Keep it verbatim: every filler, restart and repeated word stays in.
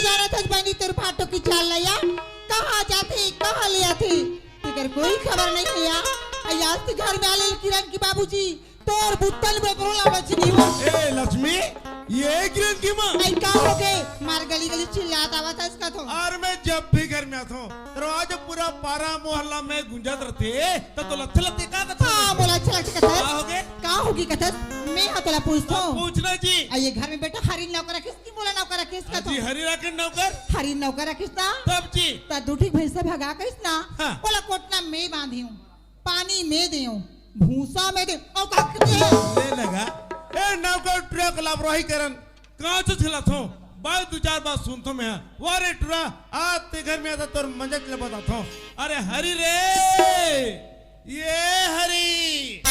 जानत हस बहिनी तोर भाटो के चाल ला या, कहाँ जाथे, कहाँ ले आथे, तेकर कोई खबर नहीं हे या। अई आज ते घर में आले किरण के बाबूजी, तोर बुत्तन में परोला बचनी हो। ए लक्ष्मी, ये किरण की माँ। अई का हो गे? मार गली गली चिल्लात आवत हस का तो। अरे मैं जब भी घर में आथों, दरवाजा पूरा पारा मोहल्ला में गूंजत रथे, त तोला अच्छा लगथे का कथस? हाँ, मोला अच्छा लगथे कथस। का हो गे? का हो गे कथस? मैं हा तोला पूछथों। पूछना जी। अई ये घर में बेटा हरी नौकर रखिस कि मोला नौकर रखिस का तो? जी, हरी राखे नौकर। हरी नौकर रखिस ना? तब जी। त दू ठी भैंसा भगा कहिस ना? हाँ। ओला कोटना में बांधी हूँ, पानी में दे हूँ, भूसा में दे हूँ, अउ का करथे? ले लगा। ए नौकर टुरा के लापरवाही करन, कांच खिलाथों, बाय दू चार बात सुनथों मैं। वाह रे टुरा, आज ते घर में आता तोर मजा के बताथों। अरे हरी रे, ये हरी।